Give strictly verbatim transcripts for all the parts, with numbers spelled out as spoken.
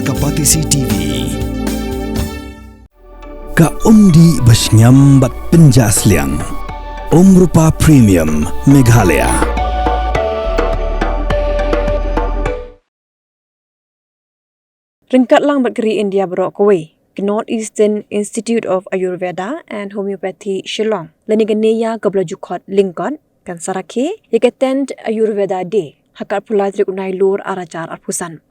Ka Batesi T V. Ka umdih ba shngiam bad pynjah sliang. Umrupa Premium Meghalaya. Ryngkat lang bad ka ri India baroh kawei, ka North Eastern Institute of Ayurveda and Homeopathy Shillong lane ka NEIYA kaba la ju khot lyngkot kan sa rakhe ïa ka tenth Ayurveda Day ha ka arphew lai tarik u Nailur arhajar arphew san.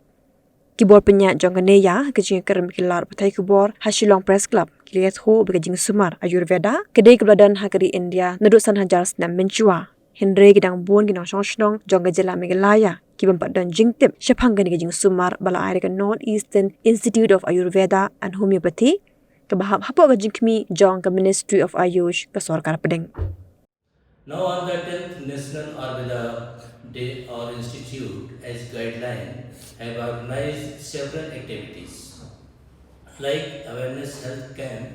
Ki bor pynïaid jong ka NEIYA ha ka jingïakren bad ki lad pathai khubor ha Shillong Press Club ki la ïathuh ba ka jingsumar Ayurveda ka dei kaba la don ha ka ri India naduh san hajar snem mynshuwa. Hynrei ki dang bun ki nongshong shnong jong ka jylla Meghalaya ki bym pat don jingtip shaphang kane ka jingsumar ba la ai da ka North Eastern Institute of Ayurveda and Homeopathy kaba hap hapoh ka jingkhmih jong ka Ministry of Ayush ka sorkar pdeng. Now on the tenth National Ayurveda Day, our institute as guideline have organized several activities like awareness health camp,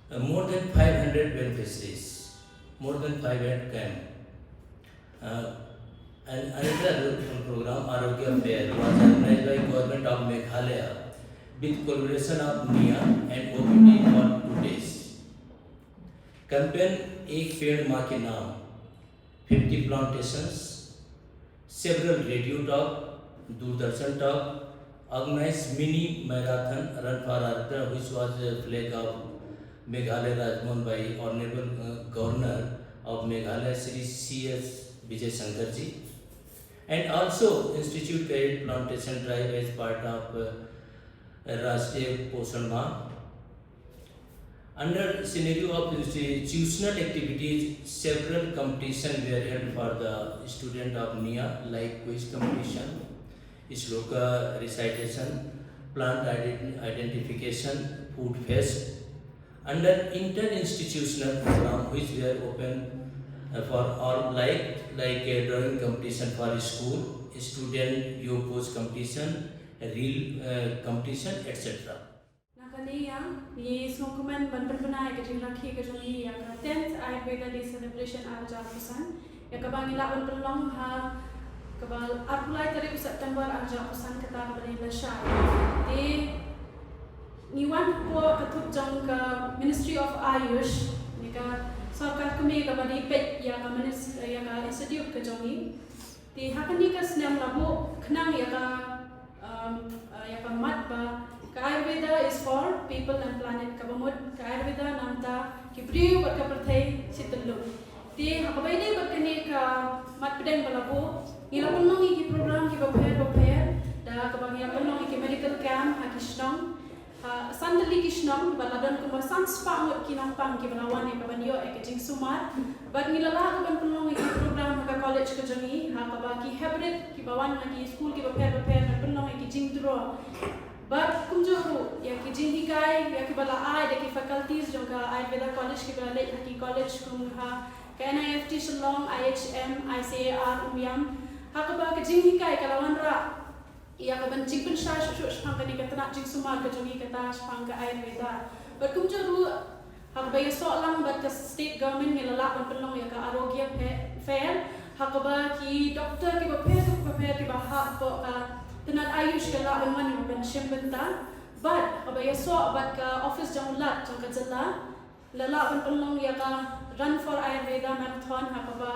uh, more than five hundred beneficiaries, more than five hundred camp, uh, and another program Arogya Fair was organized by Government of Meghalaya with collaboration of NEIYA and O P D for two days. Campaign Ek Ped Maa Ke Naam, fifty plantations, several radio talk, Doordarshan talk, organized mini marathon run for Ayurveda, which was a flag of Meghalaya Rajbhavan by Honorable uh, Governor of Meghalaya Shri C S Vijay Shankar ji, and also institute carried plantation drive as part of uh, Rashtriya Poshan Maah. Under scenario of institutional activities, several competitions were held for the student of NEIYA, like quiz competition, shloka recitation, plant ident- identification, food fest. Under inter-institutional program, which were open uh, for all, like like a drawing competition for school, student yog pose competition, reel uh, competition, et cetera. Na kane ïa ngi sngewkmen ban pynbna ïa ka jingrakhe ka jong ngi ïa ka tenth Ayurveda Day Celebration arhajar arphew san, ïa kaba ngi lah ban pynlong ha kaba arphew lai tarik u September arhajar arphew san, kata kaba dei lashai. Te ngi wan hapoh ka thup jong ka Ministry of Ayush, ne ka sorkar kmie kaba dei peit ïa ka minis- ïa ka institute ka jong ngi. Te ha kane ka snem la buh khnang ïa ka um, uh, ïa ka mat ba ka Ayurveda is for people and planet, kaba mut ka Ayurveda na bynta ki briew bad ka pyrthei shi tylluk. Te ha kaba ïadei bad kane ka mat pdeng ba la buh, ngi la pynlong ïa ki program kiba pher ba pher, da kaba ngi la pynlong ïa ki medical camp ha ki shnong, ha san tylli ki shnong, bad la don kumba san spah ngut ki nongpang kiba la wan ïa ka ban ïoh ïa ka jingsumar. Bad ngi la lah ruh ban pynlong ïa ki program ha ka college ka jong ngi, ha kaba ki hep rit kiba wan na ki skul kiba pher ba pher, ban pynlong ïa ki jingdraw. Bad kumjuh ruh ïa ki jinghikai ïa kiba la ai da ki faculties jong ka Ayurveda College kiba la leit ha ki college kum ha ka N I F T Shillong, I H M, I C A R Umiam, ha kaba ka jinghikai ka la wanrah ïa ka ban jingpynshai shuh shuh shaphang kane ka tnat jingsumar ka jong ngi, kata shaphang ka Ayurveda. Bad kumjuh ruh ha kaba ïasoh lang bad ka state government, ngi la lah ban pynlong ïa ka Arogya Fa- Fair, ha kaba ki doctor kiba pher kiba pher kiba hap hapoh ka tnat Ayush ki lah ban wan ban shim bynta. Bad ha kaba ïasoh bad ka office jong u Lat jong ka jylla, la lah ban pynlong ïa ka Run for Ayurveda Marathon, ha kaba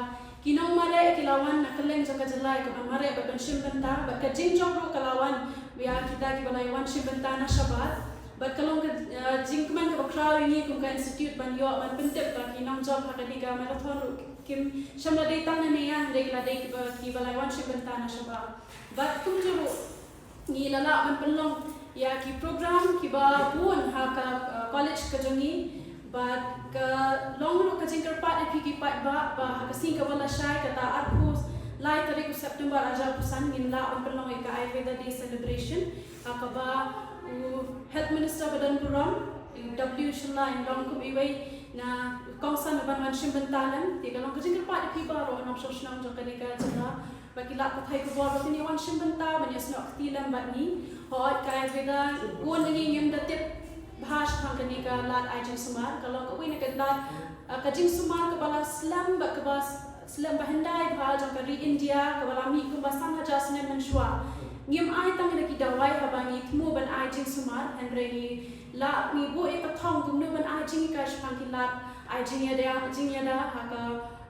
ki nongmareh ki la wan na kylleng jong ka jylla ïa ka ban mareh bad ban shim bynta, bad ka jingjop ruh ka la wan ïa kita kiba la ïa wan shim bynta na shabar. Bad ka long ka, eh, jingkmen kaba khraw ïa ngi kum ka institute ban ïoh ban pyntip ba ki nongjop ha kane ka marathon ruh kim shym la dei tang na NEIYA, hynrei ki la dei kiba, kiba la ïa wan shim bynta na shabar. Bad kumjuh ruh ngi la lah ban pynlong ïa ki program kiba bun ha ka, uh, college ka jong ngi. Bad ka long ruh ka jingkyrpad ïa phi ki paidbah ba ha ka sngi kaba lashai, kata arphew lai tarik u September arhajar arphew san, ngin lah ban pynlong ïa ka Ayurveda Day Celebration, ha kaba u Health Minister ba don burom, u W Shylla, in long kum iwei na kongsan ban wan shim bynta lem. Te ka long ka jingkyrpad ïa phi baroh nongshong shnong jong kane ka jylla, ba ki lad pathai khubor ba kin ïa wan shim bynta ban ïa snoh kti lem bad ngi. Hooid, ka Ayurveda, bun na ngi ngim da tip bha shaphang kane ka lad ai jingsumar. Ka long kawei na ka lad, ah, ka jingsumar kaba la slem bad kaba s- slem ba hyndai bha jong ka ri India, kaba la mih kumba san hajar snem mynshuwa. Ngim ai tang ïa ki dawai haba ngi thmu ban ai jingsumar, hynrei ngi lah ngi buh ïa ka thong kumno ban ai jinghikai shaphang ki lad ai jingïada, jingïada ha ka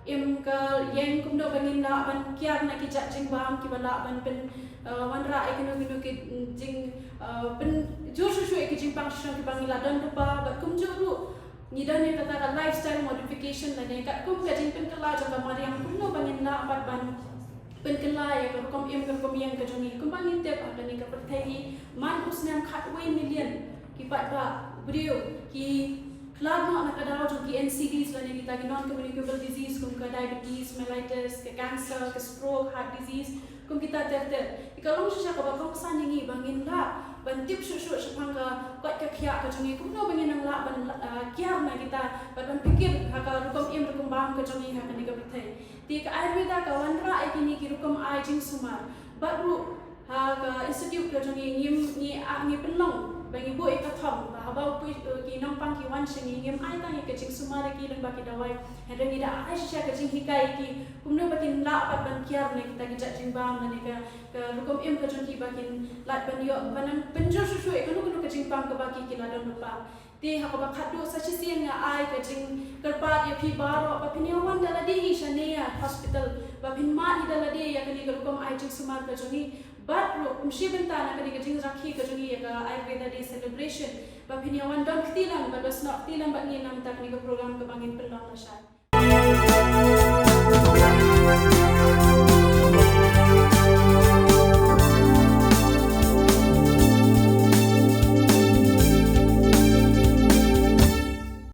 im ka ïeng, kumno ba ngin lah ban kiar na ki jait jingbam kiba lah ban pyn, uh, wanrah ïa kino kino ki jing, uh, pynjur shuh shuh ïa ki jingpang shuh shuh kiba ngi la don lypa, bad kumjuh ruh ngi don ïa kata ka lifestyle modification lane katkum ka jingpynkylla jong ka mariang, kumno ba ngin lah pat ban pynkylla ïa ka rukom im ka rukom ïeng ka jong ngi. Kumba ngin tip ha kane ka pyrthei hi man u snem khatwei million ki paidbah briew ki khlad noh na ka daw jong ki N C Ds lane kita ki non communicable disease kum ka diabetes, mellitus, ka cancer, ka stroke, heart disease, kum kita ter ter. Ka long shisha kaba kongsan ïa ngi ba ngin lah ban tip shuh shuh shaphang ka koit ka khiah ka jong ngi, kumno ba ngin nang lah ban, ah, kiar na kita bad ban pyrkhat ha ka rukom im rukom bam ka jong ngi ha kane ka pyrthei. Te ka Ayurveda ka wanrah ïa kine ki rukom ai jingsumar bad ruh ha ka institute ka jong ngi ngim, ngi, ah, ngi pynlong ba ngi buh ïa ka thong ba haba u pui, uh, ki nongpang ki wan sha ngi, ngim ai tang ïa ka jingsumar ïa ki lyngba ki dawai, hynrei ngi da ai shisha ka jinghikai ïa ki kumno ba kin lah pat ban kiar na kita ki jait jingbam lane ka, ka rukom im ka jong ki ba kin lah ban ïoh ban nang pynjur shuh shuh ïa kano kano ka jingpang kaba ki, ki la don lypa. Te ha kaba khatduh sa shisien nga ai ka jingkyrpad ïa phi baroh ba phin ïa wan da lade hi shane ïa hospital ba phin mad hi da lade ïa kane ka rukom ai jingsumar ka jong ngi. Bad ruh kum shi bynta na kane ka jingrakhe ka jong ngi ïa ka Ayurveda Day Celebration ba phin ïa wan don kti lang bad ba snoh kti lang bad ngi na ka bynta kane ka program kaba ngin pynlong lashai.